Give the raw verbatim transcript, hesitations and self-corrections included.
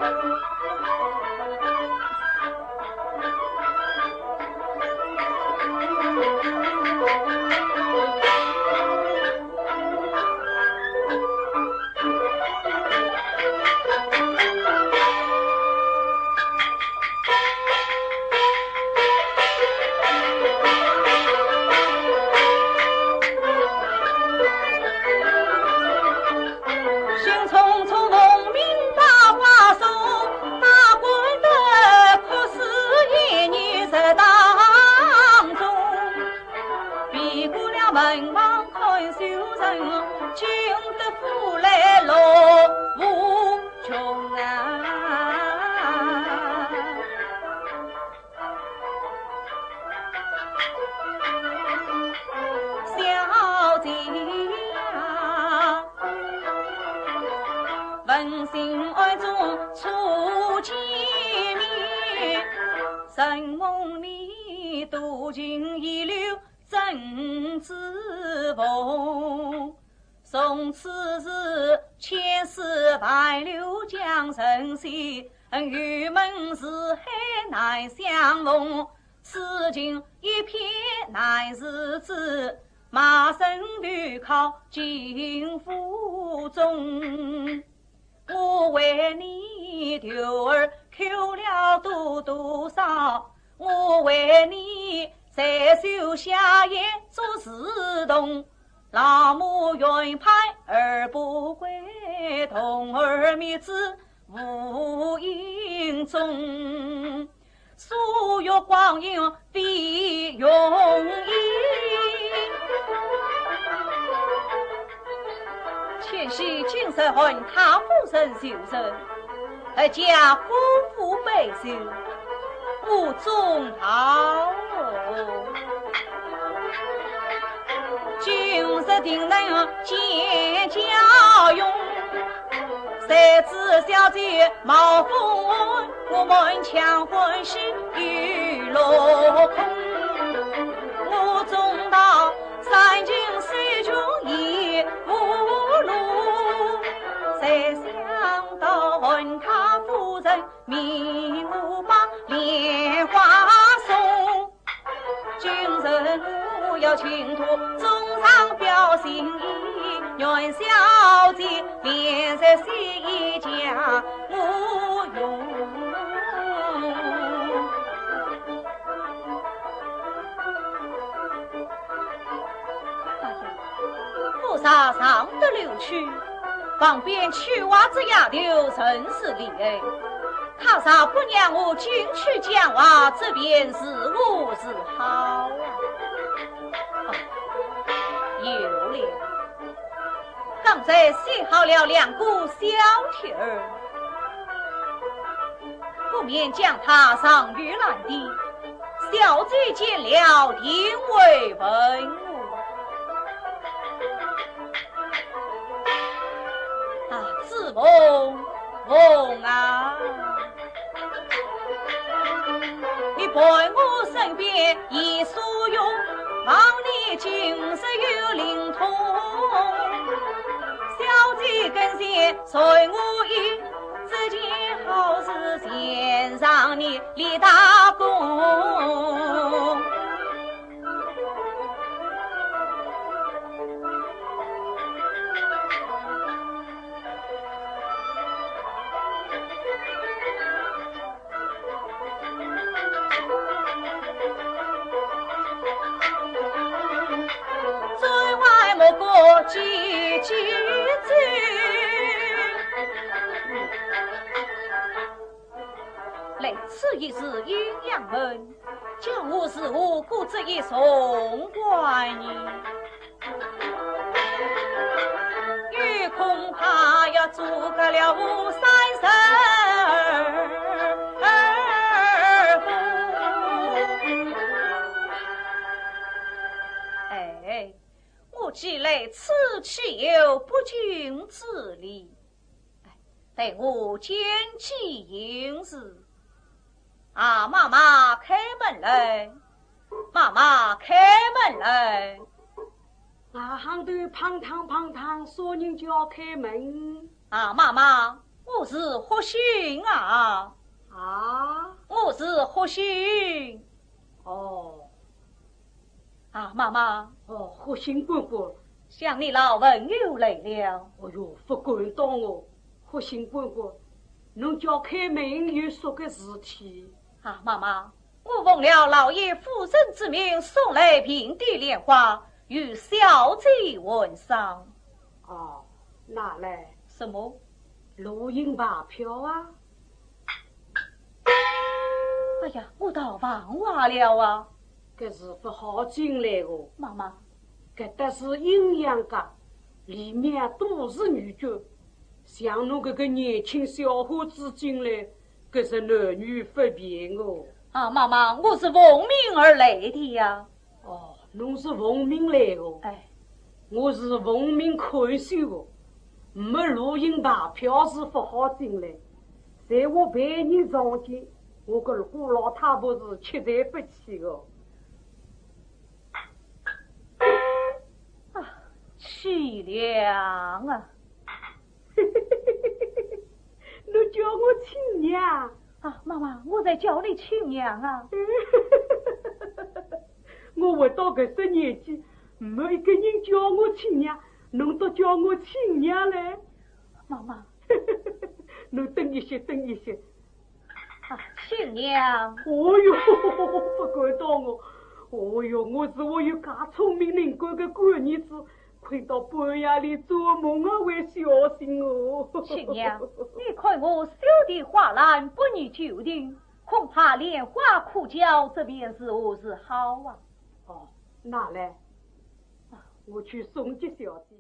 兴冲冲农民把送，大官的哭诉一年在当中。避过了门房看秀人，进得府来乐无穷啊。 小姐呀，问讯暗中初见面，承蒙你多情挽留珍珠凤。 从此是千丝万缕绛成线，玉门似海难相逢。此情一片难自制，卖身投靠秦府中。我为你求儿，求了多多少，我为你在树下也做侍童。 老母怨盼儿不归，童儿觅子无影踪。岁月光阴非容易。千岁今日喊太夫人就任，阖家夫妇拜寿， 无中好。今日定能见家容，谁知小姐冒风寒，我满腔欢喜又落空。我终到山穷水尽已无路，谁想到寒太夫人 命我把莲花送。今日我要请托中上表心意，愿小姐怜惜一家无用。哎呀，菩萨上得楼去，旁边秋华这丫头甚是厉害。 她若不让我进去讲话，这便如何是好啊？啊，有了，刚才写好了两个小帖儿，不免将它藏于篮底，小姐见了定会问我。 啊，子凤，凤啊，你伴我身边已数月，望你今日有灵通。小姐跟前随我意，这件好事全仗你李大公。 最坏莫过几几句。来此一日阴阳门，叫我如何过这一重关呢？ 又恐怕要阻隔了我三十二步。哎，我既来此，岂有不进之理？哎，待我见机行事。 啊，妈妈，开门来！妈妈，开门来！外行头砰当砰当，啥人叫开门？啊，妈妈，我是霍兴啊。啊？我是霍兴。哦。啊，妈妈。哦，霍兴官官。想你老朋友来了。哦哟，不敢当哦，霍兴官官，侬叫开门有啥个事体？啊，妈妈， 我奉了老爷夫人之命，送来并蒂莲花，与小姐玩赏。哦，拿来。什么？露营牌票啊。哎呀，我倒忘怀了啊。搿是勿好进来哦。妈妈。搿搭是阴阳界，里面都是女眷，像侬搿个年轻小伙子进来， 搿是男女不便哦。啊，妈妈，我是奉命而来的呀。哦，侬是奉命来哦。哎。我是奉命看守哦。没露营牌票是不好进来，在我陪你上去，我个姑老太婆是吃罪不起哦。啊，凄凉啊！ 侬叫我亲娘？啊，妈妈，我在叫你亲娘啊。我活到搿只年纪，没一个人叫我亲娘，侬倒叫我亲娘嘞。妈妈。侬等一歇，等一歇。啊，亲娘。哦哟，不敢当哦。哦哟，我是我有介聪明能干个干儿子， 困到半夜里做梦啊，还小心哦。亲娘，你看我绣的花篮不宜久停，恐怕莲花枯焦，这便如何是好啊？哦，拿来，我去送给小姐。